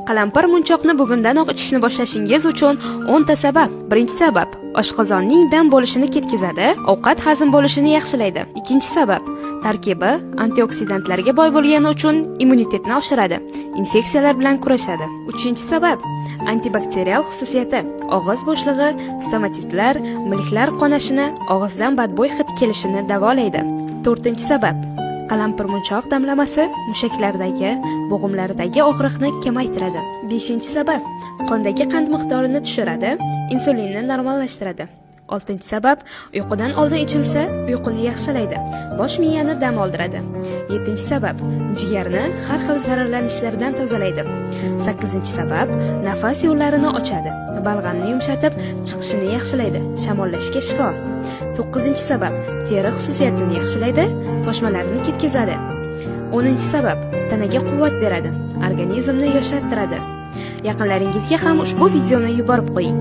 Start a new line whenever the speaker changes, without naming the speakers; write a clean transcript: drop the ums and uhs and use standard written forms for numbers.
Qalampir munchoqni bugundanoq ichishni boshlashingiz uchun 10 ta sabab. Birinchi sabab: oshqozonning dam bo'lishini ketkazadi, ovqat hazm bo'lishini yaxshilaydi. Ikkinchi sabab: tarkibi antioksidantlarga boy bo'lgani uchun immunitetni oshiradi, infeksiyalar bilan kurashadi. Uchinchi sabab: antibakterial xususiyati. Og'iz bo'shlig'i, stomatitlar, milklar qonashini, og'izdan badbo'y hid kelishini davolaydi. To'rtinchi sabab: qalampirmunchoq damlamasi mushaklardagi, bo'g'imlardagi og'riqni kamaytiradi. Beshinchi sabab: qondagi qand miqdorini tushiradi, insulinni normallashtiradi. Oltinchi sabab: uyqudan oldin ichilsa, uyquni yaxshilaydi, bosh miyani dam oldiradi. Yettinchi sabab: jigarni har xil zararlanishlardan tozalaydi. Sakkizinchi sabab: nafas yo'llarini ochadi, balg'amni yumshatib, chiqishini yaxshilaydi, shamollashga shifo. To'qqizinchi sabab: teri xususiyatini yaxshilaydi, toshmalarni ketkazadi. 10-sabab: tanaga quvvat beradi, organizmni yoshartiradi. Yaqinlaringizga ham ushbu videoni yuborib qo'ying.